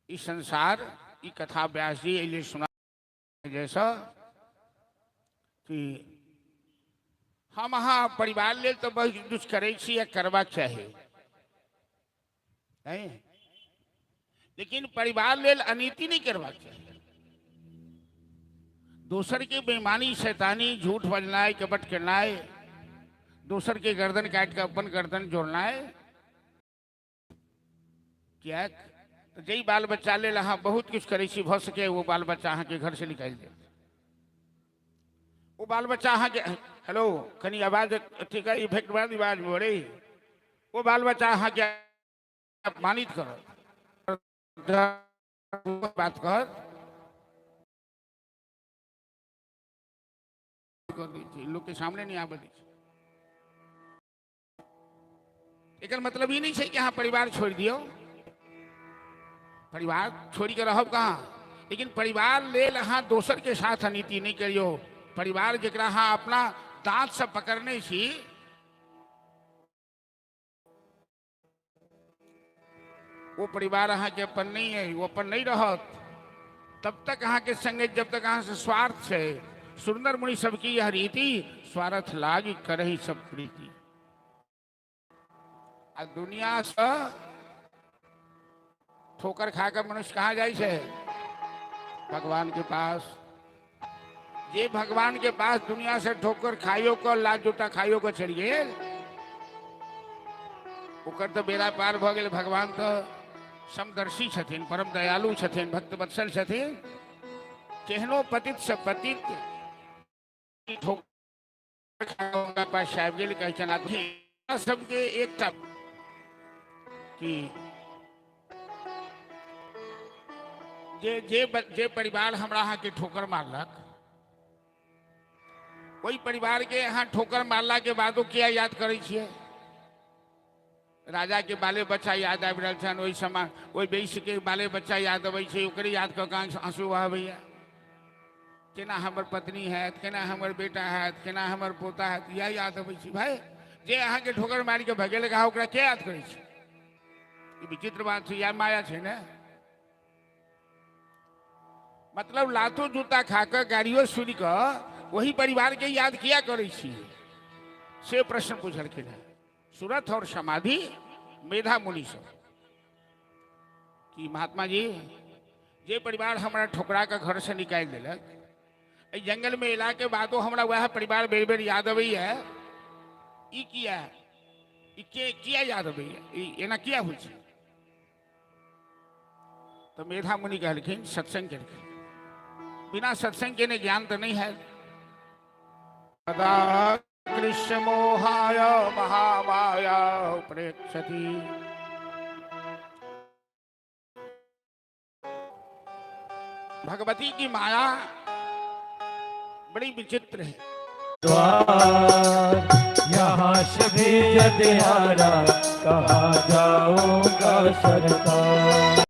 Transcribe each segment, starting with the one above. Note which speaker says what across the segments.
Speaker 1: ई संसार ई कथा व्यास जी एहि लेल सुना जैसा कि हम अहाँ परिवार लेल तऽ बहुत किछु करै छी आ करबाक चाही नहीं, लेकिन परिवार लेल अनीति नहीं करबाक चाही। दोसर के बेईमानी, शैतानी, झूठ बजनाइ, कपट करनाइ, दोसर के गर्दन काटि कऽ अपन गर्दन जोड़नाइ, किएक तऽ जाहि बाल बच्चा लेल अहाँ बहुत किछु करै छी, भऽ सकै ओ बाल बच्चा अहाँके घरसँ निकालि देत। ओ बाल बच्चा अहाँके, हेलो, कनि आवाज अथी का इफेक्ट बाद आवाज भरे, ओ बाल बच्चा अहाँके अपमानित करत, बात कहत कर दै छै, लोकके सामने नहि आबऽ दै छै। एकर मतलब ई नहि छै कि अहाँ परिवार छोड़ि दियौ। परिवार छोड़ि कऽ रहब कहाँ? लेकिन परिवार लेल अहाँ दोसर के साथ अनीति नहि करियौ। परिवार जकरा अहाँ अपना दाँतसँ पकड़ने छी, ओ परिवार अहाँके अपन नहि अइ, ओ अपन नहि रहत तब तक अहाँके संगे जब तक अहाँसँ स्वार्थ छै। सुन्दर मुनि सबकी यह रीति, स्वार्थ लागी करही सब प्रीति। आ दुनियासँ ठोकर खा कऽ मनुष्य कहाँ जाइ छै? भगवान के पास। जे भगवान के पास दुनिया से ठोकर खाइयो कऽ, लात जूता खाइयो कऽ चलि गेल, ओकर तऽ बेड़ा पार भऽ गेल। भगवान तऽ समदर्शी छथिन, परम दयालु छथिन, भक्त वत्सल छथिन। केहनो पतित से पतित ठोकर खा कऽ हुनका पास आबि गेल, कहै छनि सबके एकटा कि जे जे जे परिवार हमरा अहाँके ठोकर मारलक, ओहि परिवारके अहाँ ठोकर मारलाके बादो किया याद करै छियै? राजाके बाले बच्चा याद आबि रहल छनि, ओहि समय ओहि वैश्यके बाले बच्चा याद अबै छै, ओकरे याद कऽ कऽ आँसू बहाबैया। केना हमर पत्नी हैत, केना हमर बेटा हैत, केना हमर पोता हैत, इएह याद अबै छै। भाय, जे अहाँके ठोकर मारि कऽ भगेलक, अहाँ ओकरा के याद करै छी? ई विचित्र बात छै। इएह माया छै ने। मतलब लातो जूता खा कऽ, गाड़ियो सुनि कऽ ओही परिवारके याद किया करै छी, से प्रश्न पूछलखिन हेँ सुरथ और समाधि मेधा मुनि सब कि महात्मा जी, जे परिवार हमरा ठोकरा कऽ घरसँ निकालि देलक, एहि जंगलमे अयलाके बादो हमरा वएह परिवार बेर बेर याद अबैया, ई किया? ई के किया याद अबैया? ई एना किया होइ छै? तऽ मेधा मुनि कहलखिन, सत्संग केलखिन। बिना सत्संग केने ज्ञान तऽ नहि हैत। सदा कृष्ण मोहाय महामाया प्रेक्षति। भगवती की माया बड़ी विचित्र है।
Speaker 2: द्वार यहाँ से भी यदि हारा, कहाँ जाऊंगा सरकार?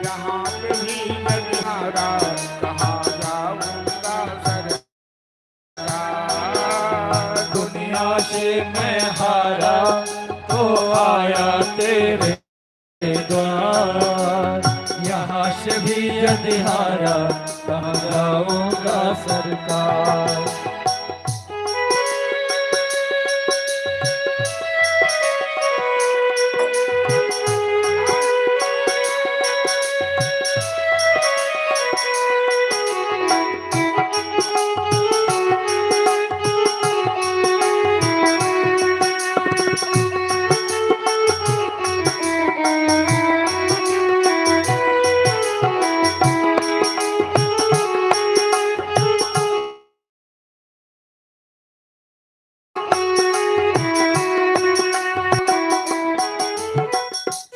Speaker 1: यहाँ पे भी यदि हारा, कहाँ जाऊंगा सरकार?
Speaker 2: दुनिया से मैं हारा तो आया तेरे द्वार, यहाँ से भी यदि हारा, कहाँ जाऊंगा सरकार?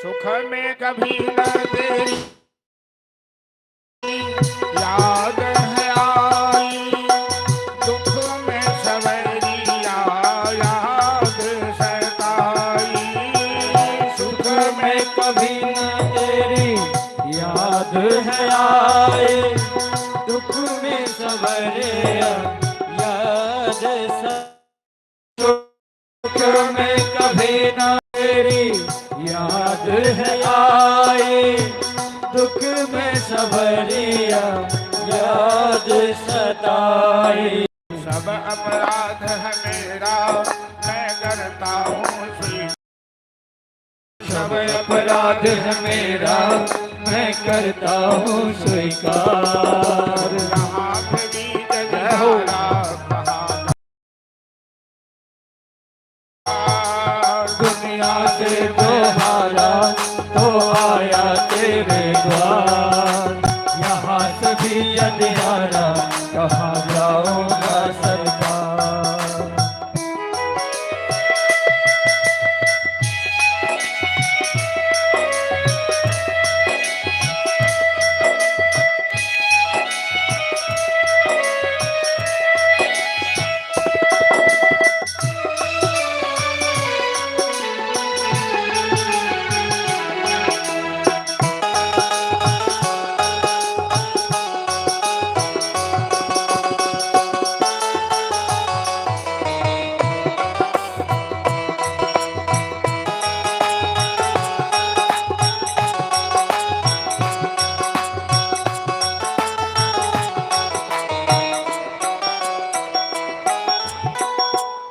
Speaker 1: सुख में कभी न तेरी याद है आई, दुख में सवरिया याद सताई।
Speaker 2: सुख में कभी न तेरी याद है आए, दुख में सवरिया याद सुख में कभी न तेरी याद याद है आए, दुख में सबरिया याद सताए।
Speaker 1: सब अपराध है मेरा, मैं करता हूँ स्वीकार।
Speaker 2: सब अपराध है मेरा, मैं करता हूँ स्वीकार।
Speaker 1: कहाँ पे भी
Speaker 2: जय हो।
Speaker 1: कहाँ
Speaker 2: दुनिया से जो हारा तो आया तेरे द्वार, यहाँ से भी अंधियारा कहाँ जाऊँगा सरकार।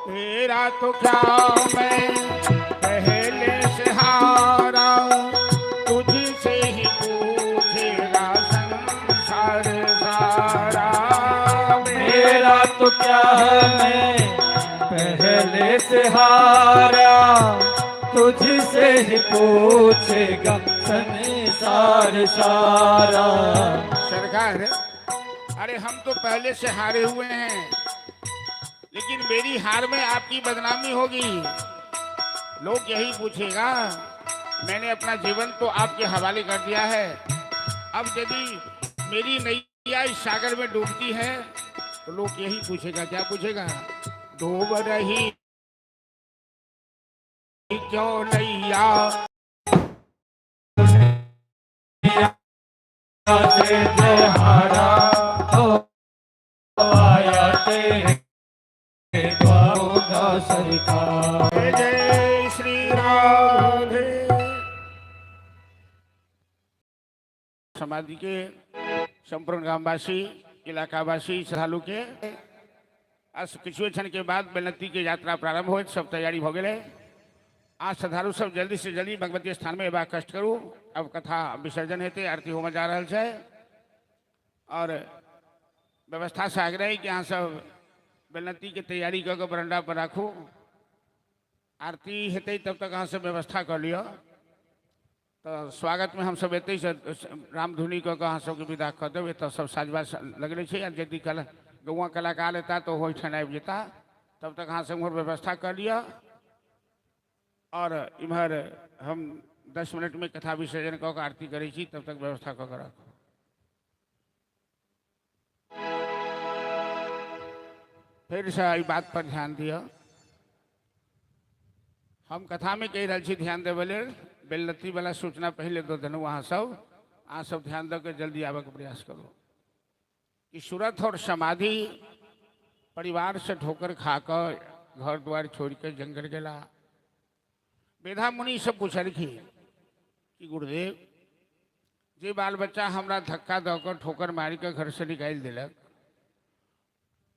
Speaker 1: तेरा तो क्या मैं पहले से हारा, तुझसे ही पूछेगा संसार सारा।
Speaker 2: मेरा तो क्या है, मैं पहले से हारा, तुझसे ही पूछेगा संसार सारा।
Speaker 1: सरकार, अरे हम तो पहले से हारे हुए हैं, लेकिन मेरी हार में आपकी बदनामी होगी। लोग यही पूछेगा, मैंने अपना जीवन तो आपके हवाले कर दिया है, अब यदि मेरी नैया इस सागर में डूबती है तो लोग यही पूछेगा। क्या पूछेगा? डूब रही क्यों नैया,
Speaker 2: से जो हारा तो आया तेरे द्वार सरकार।
Speaker 1: जय जय श्री राधे। समाधि के संपूर्ण ग्रामवासी, इलाकावासी, श्रद्धालु के आज किछु क्षण के बाद बेलनती के यात्रा प्रारंभ हो, सब तैयारी हो गए। आज श्रद्धालु सब जल्दी से जल्दी भगवती स्थान में अयबाक कष्ट करू। अब कथा विसर्जन हेतै, आरती होमे जा रहल छै और व्यवस्था से आग्रह कि अहाँ सब बेलनती के तैयारी कऽ के बरंडा पर राखू। आरती हेतै तब तक अहाँ सब व्यवस्था कऽ लिअ। तऽ स्वागतमे हमसब एतै से रामधुनी कऽ के अहाँ सबके विदा कऽ देब। एतऽ सब साजबाज लगले छै आ यदि कला गौआँ कलाकार एता तऽ ओहिठाम आबि जेता। तब तक अहाँ सब उम्हर व्यवस्था कऽ लिअ और इम्हर हम 10 मिनट में कथा विसर्जन कऽ के आरती करै छी, तब तक व्यवस्था कऽ के राखू। फेरसँ एहि बात पर ध्यान दिअ। हम कथामे कहि रहल छी ध्यान देबै लेल। बेलनती वाला सूचना पहिले दऽ देलहुँ। अहाँ सब ध्यान दऽ के जल्दी आबयके प्रयास करू कि सुरथ और समाधि परिवार से ठोकर खा कऽ घर द्वार छोड़ि कऽ जंगल गेला। मेधा मुनि सब पुछलखिन कि गुरुदेव, जे बाल बच्चा हमरा धक्का दऽ कऽ ठोकर मारि कऽ घरसँ निकालि देलक,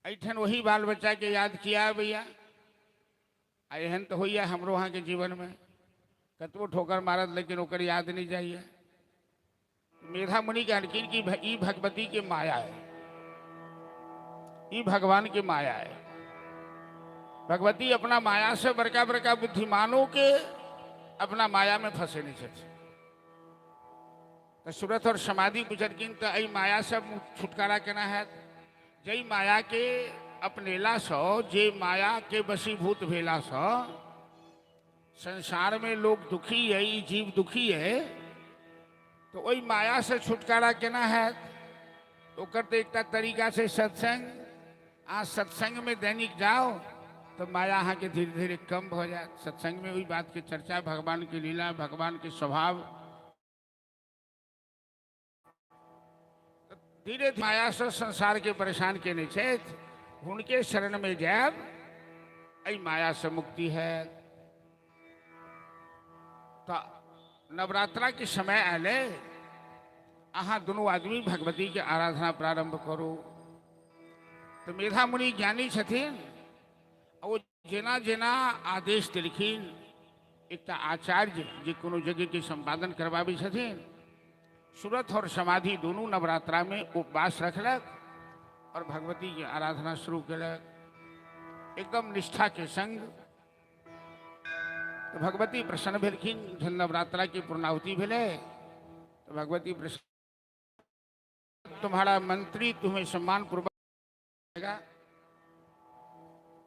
Speaker 1: एहिठाम वही बाल बच्चाके याद किया अबैया? आ एहन तऽ होइया हमरो अहाँके जीवनमे, कतबो ठोकर मारत लेकिन ओकर याद नहि जाइए। मेधा मुनि कहलखिन कि ई भगवती के माया है, ई भगवान के माया है। भगवती अपना माया से बड़का बड़का बुद्धिमानों के अपना माया में फंसेने छथि। तऽ सुरथ और समाधि पुछलखिन, तऽ एहि माया से छुटकारा केना हैत? जाहि माया के अपनेलासँ, जे माया के वशीभूत भेलासँ संसार में लोग दुखी है, ई जीव दुखी है, तो ओहि माया से छुटकारा केना हैत? ओकर तऽ एकटा तरीका छै सत्संग। अहाँ सत्संगमे दैनिक जाउ तऽ माया अहाँके धीरे धीरे कम भऽ जायत। सत्संगमे ओहि बातके चर्चा, भगवानके लीला, भगवानके स्वभाव, धीरे धीरे मायासँ संसारके परेशान केने छथि, हुनके शरणमे जायब, एहि मायासँ मुक्ति हैत। तऽ नवरात्रा के समय आयल, अहाँ दुनू आदमी भगवती के आराधना प्रारंभ करू। तऽ मेधा मुनि ज्ञानी छथिन, ओ जेना जेना आदेश देलखिन, एकटा आचार्य जे कोनो यज्ञ के संपादन करबाबै छथिन, सुरथ और समाधि दुनू नवरात्रा में उपवास रखलक और भगवती के आराधना शुरू केलक एकदम निष्ठा के संग। तो भगवती प्रसन्न भेलखिन। जखन नवरात्रा के पूर्णाहुति भेलै तो भगवती प्रसन्न, तुम्हारा मंत्री तुम्हें सम्मान पूर्वक,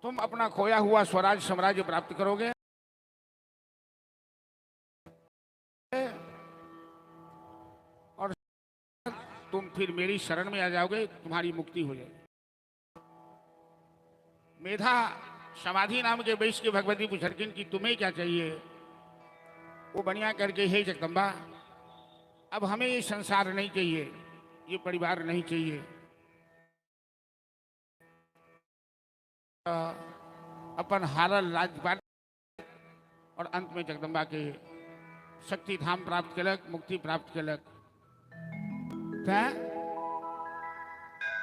Speaker 1: तुम अपना खोया हुआ स्वराज साम्राज्य प्राप्त करोगे और तुम फिर मेरी शरण में आ जाओगे, तुम्हारी मुक्ति हो जाएगी। मेधा समाधि नाम के बैस के भगवती पूछलखिन कि तुम्हें क्या चाहिए? वो बढ़िया करके, हे जगदम्बा, अब हमें ये संसार नहीं चाहिए, ये परिवार नहीं चाहिए, अपन हारल राजपाट। और अंत में जगदम्बा के शक्ति धाम प्राप्त केलक, मुक्ति प्राप्त केलक। तैं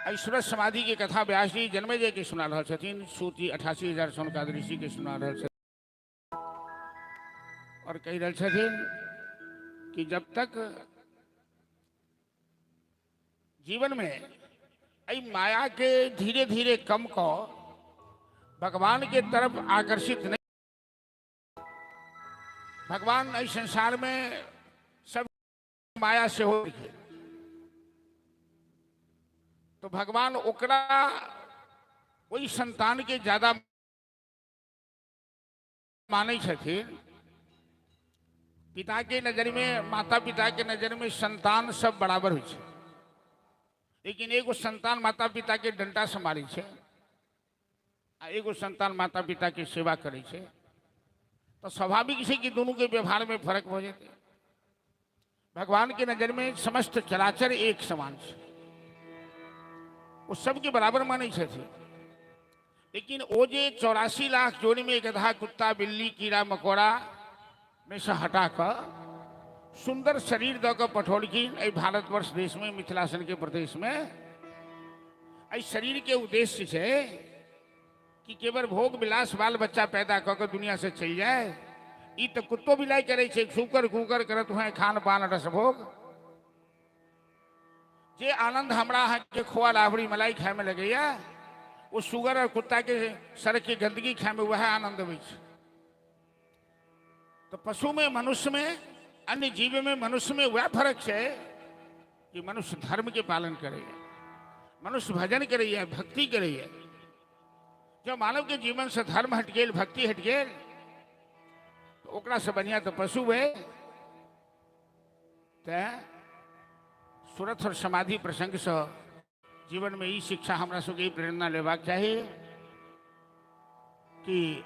Speaker 1: ऐश्वर्य समाधि के कथा व्यास जी जन्मेजय के सुना रहल छथिन, सूती 88,000 सौनकादि ऋषि के सुना रहल छथिन और कहि रहल छथिन कि जब तक जीवन में एहि माया के धीरे धीरे कम कऽ भगवान के तरफ आकर्षित नहीं, भगवान एहि संसार में सब माया से हो, तो भगवान ओकरा ओहि संतान के ज्यादा मानै छथिन। पिता के नजर में, माता पिता के नजर में संतान सब बराबर होइ छै, लेकिन एगो संतान माता पिता के डंटा से मारै छै आ एगो संतान माता पिता के सेवा करै छै, तऽ स्वाभाविक छै कि दुनू के व्यवहार में फर्क भऽ जेतै। भगवान के नजर में समस्त चराचर एक समान छै, ओ सबके बराबर मानै छथिन, लेकिन ओ जे 84 लाख जोड़ी में गधा, कुत्ता, बिल्ली, कीड़ा मकोड़ा में से हटा कऽ सुंदर शरीर दऽ कऽ पठौलखिन एहि भारतवर्ष देश में, मिथिलासन के प्रदेश में। एहि शरीर के उद्देश्य छै कि केवल भोग विलास, बाल बच्चा पैदा कऽ कऽ दुनिया से चलि जाय, ई तऽ कुत्तो बिलाइ करै छै। सुकर कुकर करत हुए खान पान रस भोग। जे आनंद हमरा अहाँके खोआ, राबड़ी, मलाई खायमे लगैया, ओ सुगर और कुत्ता के सड़क के गंदगी खायमे वएह आनंद अबै छै। तऽ पशु में, मनुष्य में, अन्य जीव में, मनुष्य में वएह फर्क छै कि मनुष्य धर्म के पालन करैया, मनुष्य भजन करैया, भक्ति करैया। जब मानव के जीवन से धर्म हटि गेल, भक्ति हटि गेल, तऽ ओकरा से बढ़िया तऽ पशु भेल। तैं सुरथ और समाधि प्रसंगसँ जीवनमे ई शिक्षा हमरा सबके ई प्रेरणा लेबाक चाही कि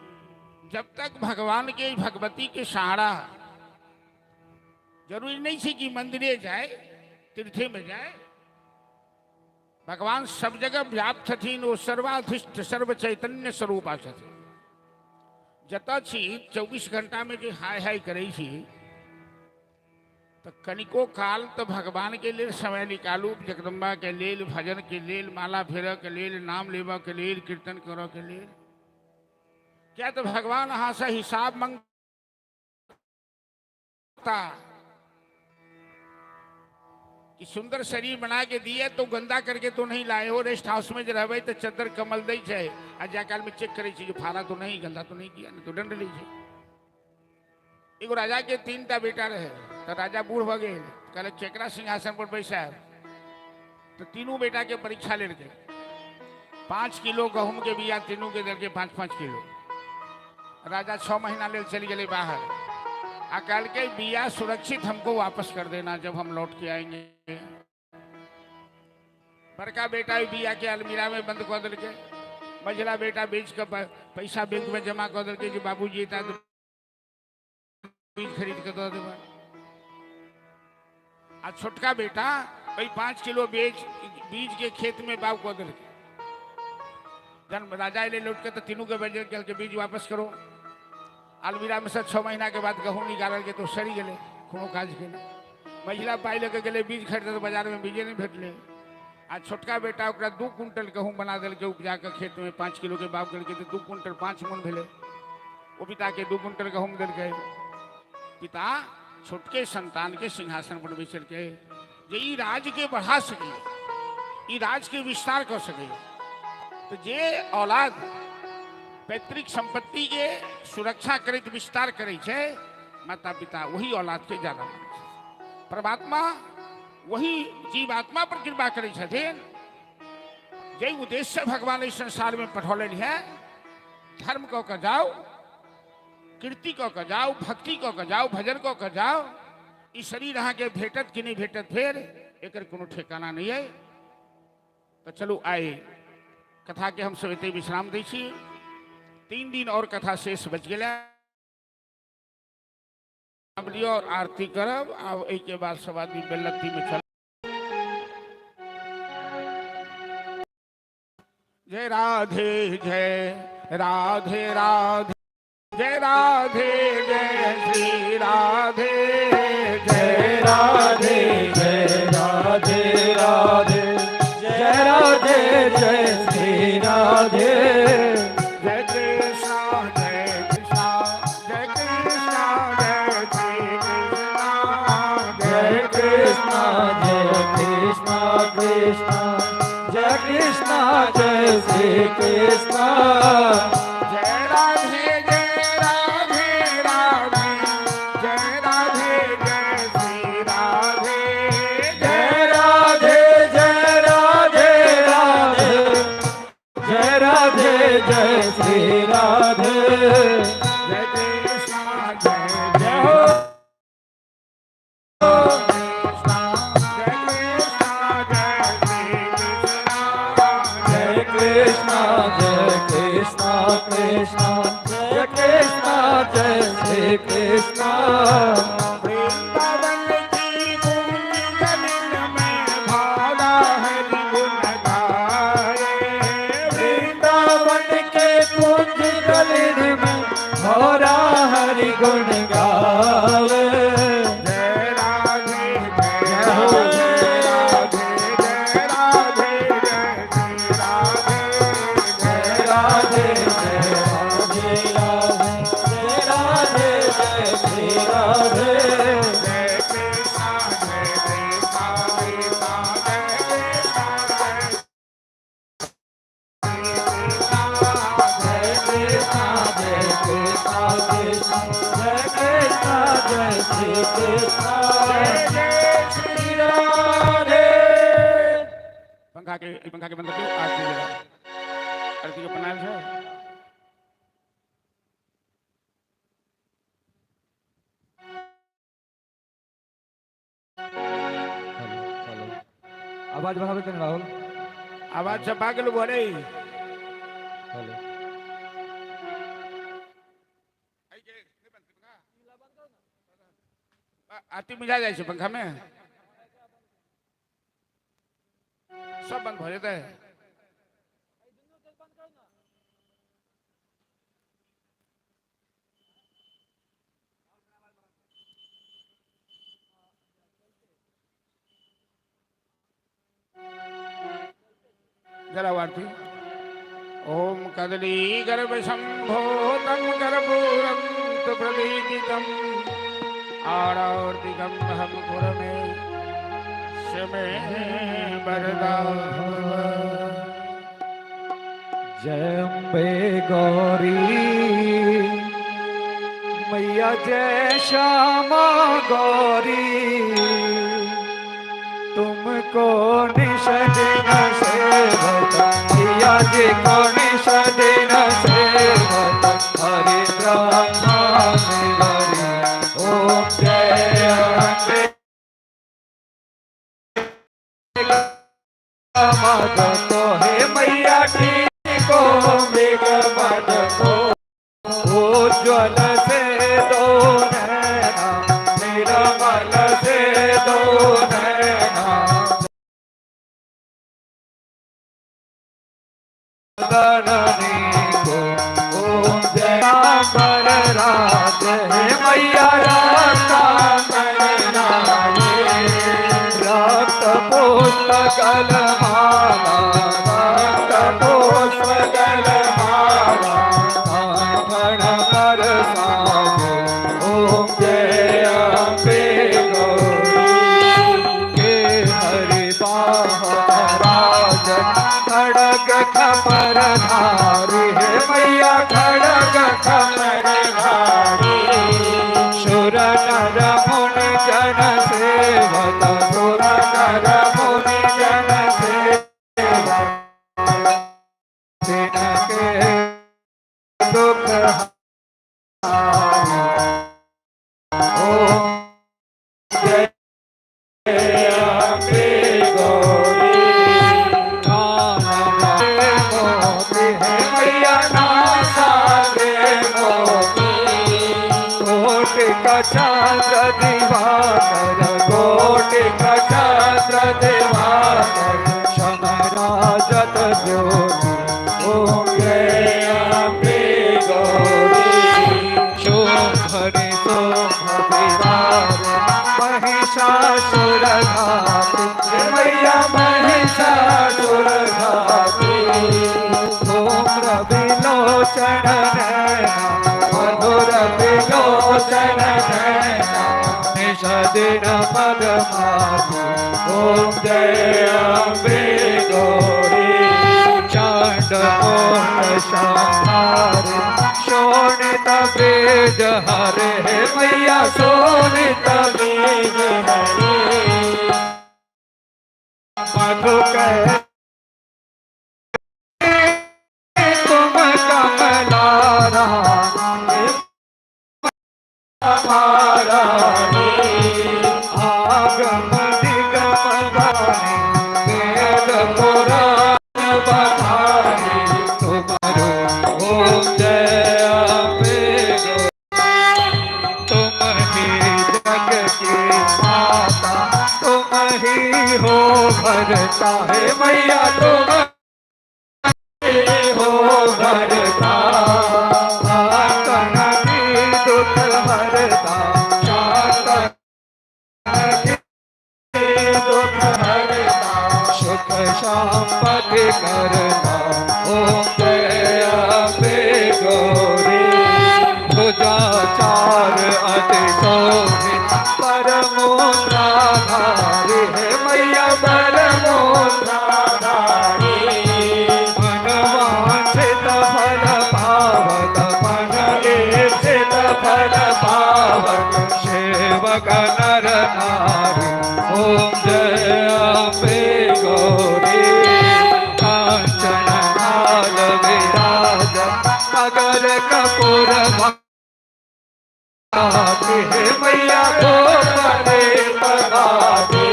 Speaker 1: जब तक भगवान के, भगवती के सहारा, जरूरी नहीं छै कि मंदिरे जाए, तीर्थे में जाए, भगवान सब जगह व्याप्त छथिन। ओ सर्वाधिष्ठ सर्व चैतन्य स्वरूपा छथिन। जतऽ छी, 24 घंटामे जे हाय हाय करै छी, तऽ कनिको काल तऽ भगवानके लेल समय निकालू, जगदम्बाके लेल, भजनके लेल, माला फेरऽके लेल, नाम लेबऽके लेल, कीर्तन करऽके लेल। किया तऽ भगवान अहाँसँ हिसाब मंगता कि सुंदर शरीर बना के दिए तो गंदा करके तो नहीं लाए हो? रेस्ट हाउस में जे रहबै तऽ चद्दर कमल दै छै आ जा काल में चेक करै छै जे फाड़ा तो नहीं, गंदा तो नहीं किया, नहीं तो दंड लै छै। एगो राजा के 3 टा बेटा रहे, तऽ राजा बूढ़ भऽ गेल, कहलक केकरा सिंहासन पर बैसायब? तऽ तीनू बेटा के परीक्षा लेलकै। 5 किलो गहूम के बिया तीनू के देलकै, 5-5 किलो। राजा 6 महीना लेल चलि गेलै बाहर आ कहलकै, बिया सुरक्षित हमको वापस कर देना जब हम लौट के आएंगे। बड़का बेटा बिया के अलमीरा में बंद कऽ देलकै। मझला बेटा बेच के पैसा बैंक में जमा कऽ देलकै जे बाबूजी एता तऽ बीज खरीद के दऽ देबै। आ छोटका बेटा ओहि 5 किलो बीज के खेत में बाग कऽ देलकै। जहन राजा एलै लौट के तऽ तीनू के बजे कहलकै, बीज वापस करो। अलमीरा में से 6 महीना के बाद गहूँ निकालल के तो सड़ी गेलै। कोनो काजके नहि। महिला पाइ लऽ कऽ गेलै बीज खरीदे, तऽ बाजारमे बीजे नहि भेटलै। आ छोटका बेटा ओकरा 2 क्विंटल गहूँम बना देलकै उपजा कऽ खेतमे, 5 किलोके बाग केलकै तऽ 2 क्विंटल 5 मन भेलै। ओ पिताके 2 क्विंटल गहूँम देलकै। पिता छोटके संतानके सिंहासन पर बैसलकै जे ई राज्यके बढ़ा सकैए, ई राज्यके विस्तार कऽ सकैए। तऽ जे औलाद पैतृक सम्पत्तिके सुरक्षा करैत विस्तार करै छै, माता पिता वही औलादके ज्यादा मानै छै। परमात्मा वही जीवात्मा पर कृपा करै छथिन। जाहि उद्देश्य से भगवान एहि संसारमे पठौलनि है, धर्म कऽ कऽ जाउ, कीर्ति कऽ कऽ जाउ, भक्ति कऽ कऽ जाउ, भजन कऽ कऽ जाउ। ई शरीर अहाँके भेटत कि नहि भेटत फेर एकर कोनो ठेकाना नहि अइ। तऽ चलू आइ कथाके हमसब एतै विश्राम दै छी। 3 दिन और कथा शेष बचि गेलै। लिअ और आरती करब। आब एहिके बाद सब आदमी बेलत्तीमे चल। जय राधे जय राधे राधे जय राधे जय श्री राधे
Speaker 2: जय राधे जय राधे राधे जय राधे जय श्री राधे।
Speaker 1: जय कृष्णा जय कृष्णा जय कृष्णा जय श्री कृष्णा
Speaker 2: जय कृष्णा जय कृष्णा कृष्णा जय कृष्णा जय श्री कृष्णा।
Speaker 1: जय राधे जय राधे राधे जय राधे जय श्री राधे
Speaker 2: जय राधे जय राधे राधे जय राधे जय श्री राधे।
Speaker 1: जय कृष्णा जय
Speaker 2: जय हो।
Speaker 1: कृष्णा जय कृष्णा जय श्री कृष्णा
Speaker 2: जय कृष्णा जय कृष्णा कृष्णा जय कृष्णा जय श्री कृष्णा।
Speaker 1: वृंदावन की कुंज गलिन में भाला हरि गुण गाए।
Speaker 2: वृंदावन के कुंज गलिन में भोरा हरि गुण गावे।
Speaker 1: जय राधे जय
Speaker 2: जय हो।
Speaker 1: राधे जय राधे जय श्री राधे
Speaker 2: जय राधे जय राधे राधे जय राधे जय श्री राधे।
Speaker 1: जय कृष्णा जय कृष्णा कृष्णा जय कृष्णा जय
Speaker 2: जय कृष्णा जय कृष्णा कृष्णा जय कृष्णा जय श्री कृष्णा।
Speaker 1: जय जय श्री
Speaker 2: राधे।
Speaker 1: पंखा के पंखा के बंद कर दियो। आरती जरा आरती के बनायल छै।
Speaker 2: आवाज बढ़ावे के राहुल।
Speaker 1: आवाज चपा गेल घरे।
Speaker 2: हेलो।
Speaker 1: आरती बुझा जाइ छै पंखा में सब बंद भऽ जेतै। जरा आरती। ओम कदली गर्भ शंभोतम कर्पूरम तु प्रदीपितम आरौर्दिगम हम कुरमे शमे वरदा।
Speaker 2: जय अम्बे गौरी मैया जय श्यामा गौरी, तुमको निषदिन सेवत मैया जी को निषदिन सेवत हरि ब्रह्मा हरि। ओम जय अम्बे मद को हे मैया को मृग मद को उज्ज्वल से दो नैना निर्मल से दो नैना धरनी को। ओम जय पर राज हे मैया राता। गल माला, रक्त पुष्प गल माला, कांठण कर साजे। ओम जय अम्बे गौरी। के हरि बाहन राजन, खड़ग खपर धारी हे मैया, खड़ग खपर धारी। सुर नर मुनि जन सेवत, सुर नर मुनि जन सेवत, तिनके दुख हारी। ओम जय अम्बे गौरी। कानन मोती हे मैया, नासा के मोती। कोटि का चंद्र दिवाकर, कोटि का चंद्र दिवाकर, समराजत ज्योति। ओम जय अम्बे गौरी। शुंभ निशुंभ विदार, महिषासुर घाती मैया, महिषासुर घाती। धूम्र विलोचन नैना, मधुर विलोचन नैना, निश दिन पदमाती। ओम जय अम्बे गौरी। चंड मुंड संहारे, शोणित बीज हरे हे मैया, शोणित बीज हरे। मधु तुम कमला रानी, महारानी। आगम निगम गाने, वेद पुराण बखाने तुम्हारो। ओम जय अम्बे गौरी। तुम ही जग की माता, तुम ही हो भरता है मैया, तुम ही हो भरता। भक्तन की दुख हरता, शांतन की दुख हरता, सुख संपत्ति करता। ओम जय अम्बे गौरी। भुजा चार अति शोभित, परमोत्राधारी है मैया, परमोत्राधारी। मन वांछित फल पावत, मन इच्छित फल पावत, सेवक नर नारी। ओम जय अम्बे गौरी। कांचन माल विराज, मगर कपूर भाती हे मैया, गोपरे पगाती।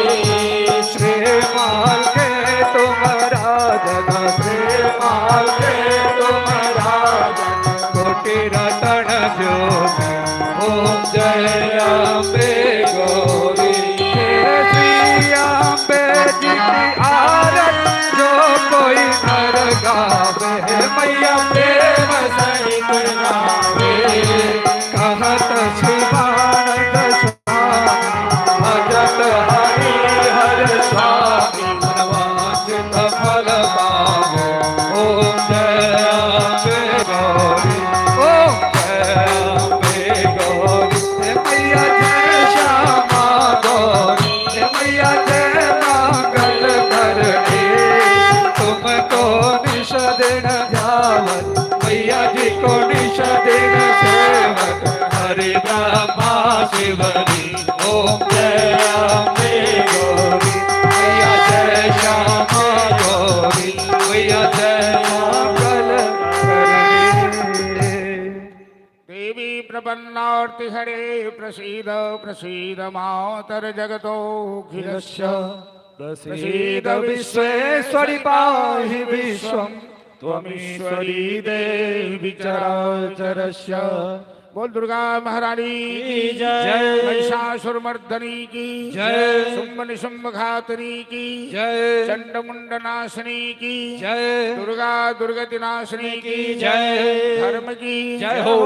Speaker 2: श्रीमाल के तुम राजन, श्रीमाल के तुम राजन, कोटि रतन ज्योति। ओम जय अम्बे गौरी। श्री अम्बे जी की आरती जो कोई नर गावे हे मैया, प्रेम सहित गावे। कहत शिवानंद स्वामी, भजत हरि हर स्वामी, मनवांछित फल पावे। ओम जय अम्बे गौरी। ओम जय अम्बे गौरी हे मैया, जय श्यामा गौरी हे मैया, जय मंगल करनी। तुमको निश दिन ध्यावत, मैया जी को निश दिन सेवक, हरि ब्रह्मा शिवरी। ओम जय अम्बे गौरी मैया, जय श्यामा गौरी मैया, जय मंगल करनी।
Speaker 1: देवी प्रपन्नार्ति हरे प्रसीद प्रसीद मातर जगतोऽखिलस्य।
Speaker 2: प्रसीद विश्वेश्वरि पाहि विश्वं, त्वमीश्वरी देवी चराचरस्य।
Speaker 1: बोल दुर्गा महारानी की
Speaker 2: जय।
Speaker 1: महिषासुर मर्दनी की
Speaker 2: जय।
Speaker 1: शुंभ निशुंभ घातनी की
Speaker 2: जय।
Speaker 1: चंड मुंड नाशनी की
Speaker 2: जय।
Speaker 1: दुर्गा दुर्गति नाशनी की
Speaker 2: जय।
Speaker 1: धर्म की
Speaker 2: जय हो।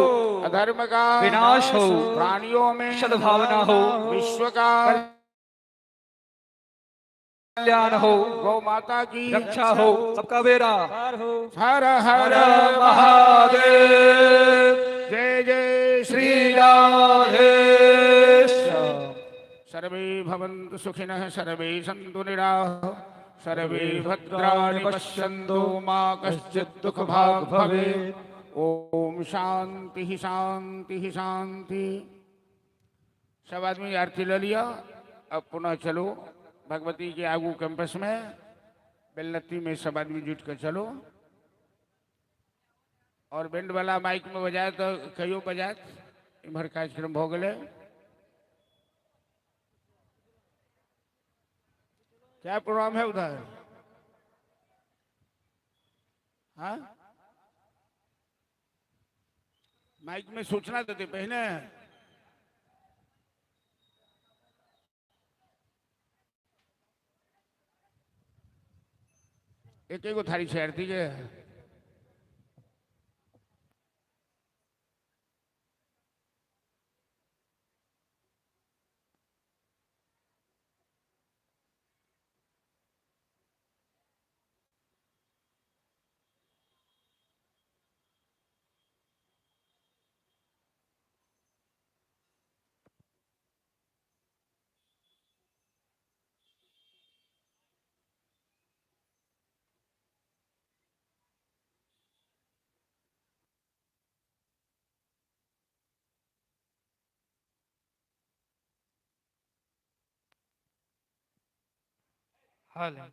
Speaker 1: अधर्म का
Speaker 2: विनाश हो।
Speaker 1: प्राणियों में
Speaker 2: सद्भावना हो।
Speaker 1: विश्व का
Speaker 2: कल्याण हो,
Speaker 1: गौ माता की
Speaker 2: रक्षा हो, सबका बेड़ा
Speaker 3: पार हो।
Speaker 1: हर हर
Speaker 2: महादेव।
Speaker 1: जय जय श्री
Speaker 2: श्री राधे श्याम।
Speaker 1: सर्वे भवन्तु सुखिनः, सर्वे सन्तु निराः, सर्वे भद्राणि पश्यन्तु, मा कश्चित् दुःखभाग् भवेत्। ओम शांति शांति शांति। सब आदमी आरती ले लिया। अब पुनः चलो भगवती के आगू कैंपस में बेलनत्ती में सब आदमी जुट कर चलो। और बैंड वाला माइक में बजाए तो कहियो बजात। इम्हर कार्यक्रम हो गए। क्या प्रोग्राम है उधर? हाँ, माइक में सूचना देते पहले। एक एगो थारी छै आरती के।
Speaker 3: हेलो।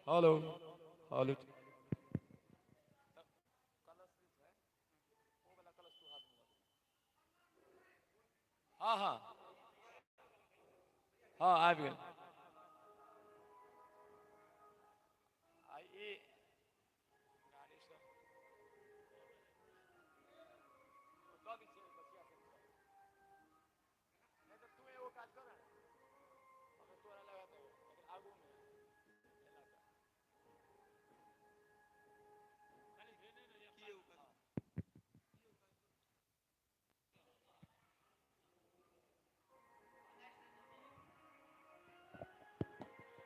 Speaker 2: Hello hello. हाँ हाँ हाँ, आबि गेल। आ ई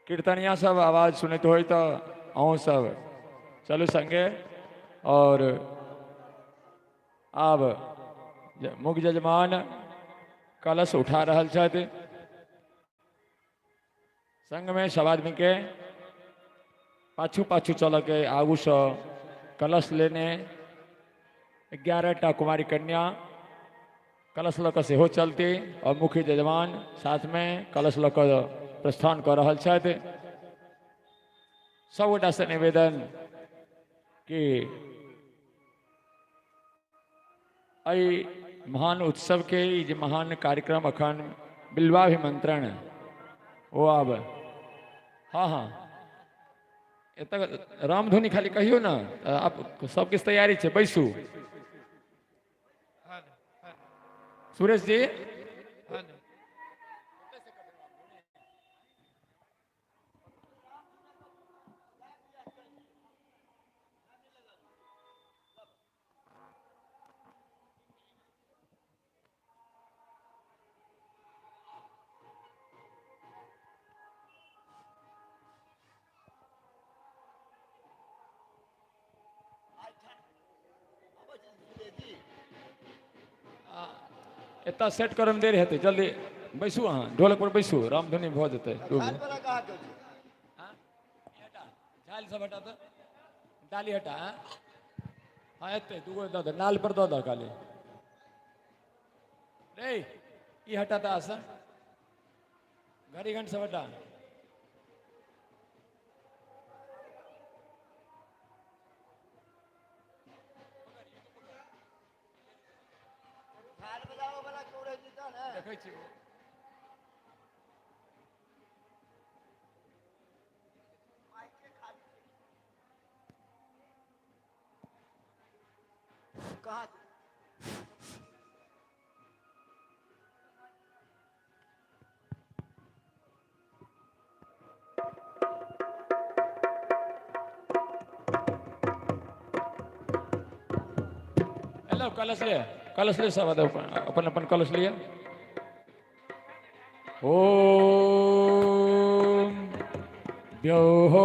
Speaker 2: कीर्तनिया सब आवाज सुनैत होय तऽ अहूँ सब चलू संगे। और आब मुख्य जजमान कलश उठा रहल छथि, संगमे सब आदमी के पाछू पाछू चलऽ के, आगूसँ कलश लेने 11 टा कुमारी कन्या कलश लऽ कऽ सेहो चलती और मुख्य जजमान साथमे कलश लऽ कऽ प्रस्थान कऽ रहल छथि। सबगोटासँ निवेदन कि एहि महान उत्सव के ई जे महान कार्यक्रम अखन बिल्वाभिमंत्रण ओ आब हाँ हाँ एतऽ रामधुनी खाली कहियौ ने, आब सबकिछु तैयारी छै, बैसू। सुरेश जी। एतऽ सेट करऽमे देर हेतै, जल्दी बैसू, अहाँ ढोलक पर बैसू, रामधुनी भऽ जेतै। झालि सब हटा तऽ डाली हटा। हाँ एतै दूगो दऽ दे, नाल पर दऽ दऽ खाली रे। ई हटा तऽ आसा घड़ी घंट सब हटा। देखै छी। हेलो, कलश ले, कलश ले सब आदमी, अपन अपन कलश लिया। ओम द्यौः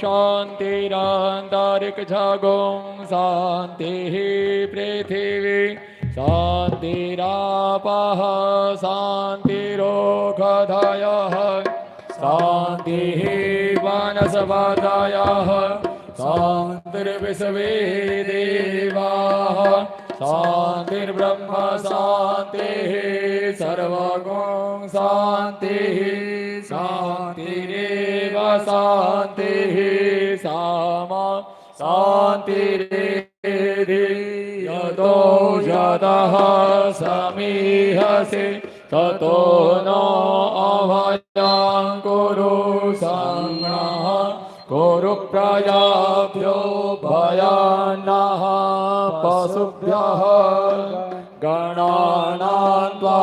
Speaker 2: शान्तिरान्तरिक्षगुं शान्तिः पृथिवी शान्तिरापः शान्तिरोषधयः शान्तिः वनस्पतयः शान्तिर्विश्वे देवाः शान्तिर्ब्रह्म शान्तिः सर्वगुं शान्तिः शान्तिरेव शान्तिः सामा शान्तिरेधि। यतो यतः समीहसे ततो नो अभयं कुरु, संज्ञः कुरु प्रजाभ्यो भयानः पशुभ्यः। गणानां त्वा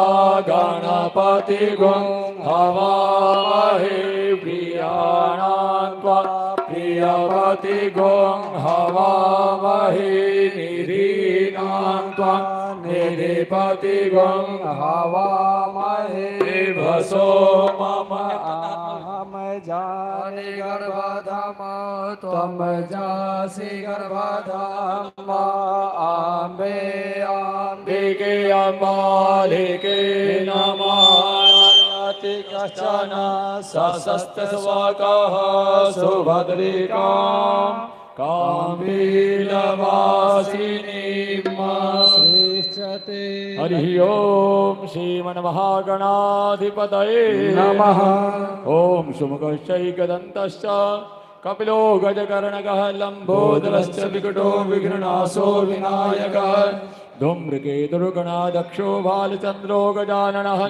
Speaker 2: गणपतिगुं हवामहे, प्रियाणां त्वा प्रियपतिगुं हवामहे, निधीनां त्वा निधिपतिगुं
Speaker 4: हवामहे।
Speaker 2: वसो मम
Speaker 4: अहम जाने गर्भधाम त्वं जासि गर्भधाम आम्बे आम्बे
Speaker 2: अंबिके अम्बालिके नमाति
Speaker 4: कश्चन
Speaker 2: सशस्त्रस्वाकः सुभद्रिकां काम्बीलवासिनीं
Speaker 4: श्रेष्ठते।
Speaker 2: हरिः ॐ श्रीमन्महागणाधिपतये
Speaker 4: नमः।
Speaker 2: ॐ सुमुखश्चैकदन्तश्च कपिलो गजकर्णकः लम्बोदरश्च विकटो विघ्नाशो विनायकः धूम्रकेतुर्गणादक्षो भालचन्द्रो गजाननः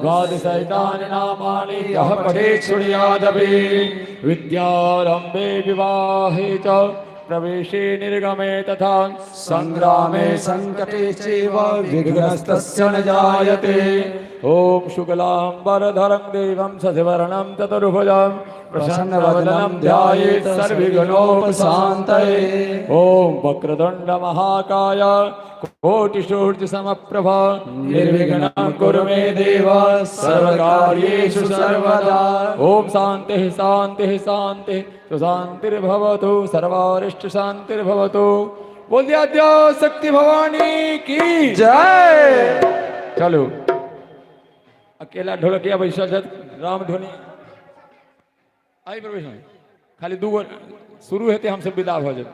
Speaker 2: द्वादशैतानि नामानि यः पठेत् शृणुयादपि विद्यारम्भे विवाहे च प्रवेशे निर्गमे तथा
Speaker 4: संग्रामे सङ्कटे चैव विघ्नस्तस्य न जायते।
Speaker 2: ॐ शुक्लाम्बरधरं देवं शशिवर्णं चतुर्भुजं प्रसन्नवदनं ध्यायेत् सर्वविघ्नोपशान्तये। ॐ वक्रतुण्डमहाकाय कोटिसूर्यसमप्रभ
Speaker 4: निर्विघ्नं कुरु मे देव सर्वकार्येषु सर्वदा।
Speaker 2: ॐ शान्तिः शान्तिः शान्तिः सुशान्तिर्भवतु, सर्वारिष्ट शान्तिर्भवतु। बोल दिया शक्ति भवानी की
Speaker 4: जय।
Speaker 2: चलू, अकेला ढोलकिया बैसल छथि, रामधुनी एहि पर बैसल। खाली दूगो शुरू हेतै, हमसब विदा भऽ जेबै।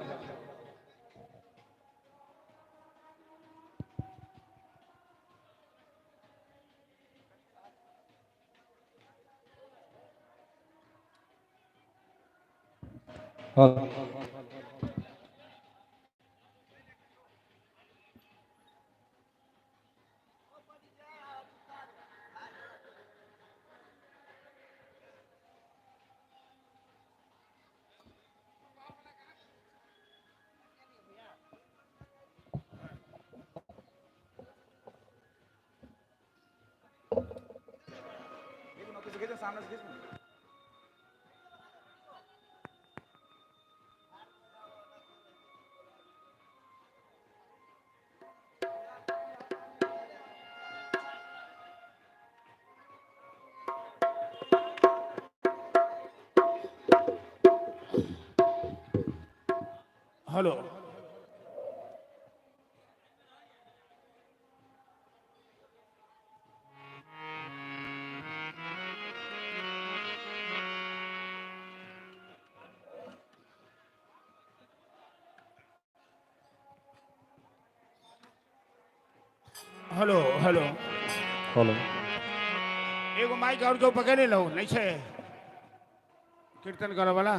Speaker 1: Hello, hello, hello.
Speaker 2: Hello.
Speaker 1: एगो माइक और जो पकड़े लो, नहीं छे कीर्तन करे वाला।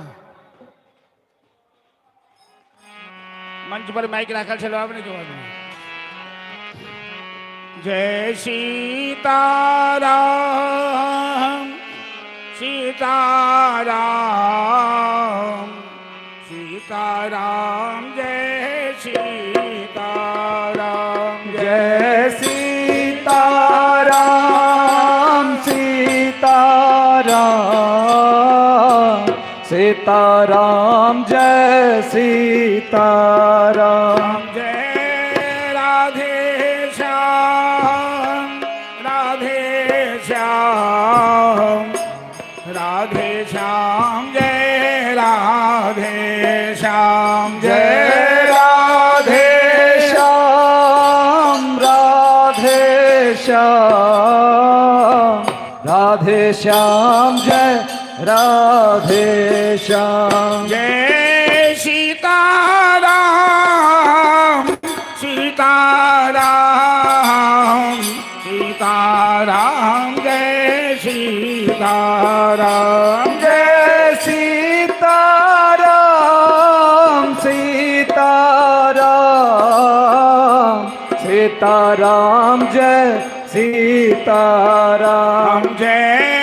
Speaker 1: मंच पर माइक राखल छलो, आब नहीं जो। जय सीताराम, सीताराम सीताराम, जय सीताराम।
Speaker 4: सीताराम जय सीताराम।
Speaker 1: जय राधे श्याम, राधे श्याम, राधे श्याम, जय राधे श्याम,
Speaker 4: जय
Speaker 1: जय
Speaker 4: राधे श्याम, राधे श्याम, राधे श्याम, जय राधे श्याम।
Speaker 1: जय सीताराम, सीताराम, सीताराम, जय सीताराम।
Speaker 4: जय सीताराम, सीताराम, सीताराम, जय सीताराम।
Speaker 1: जय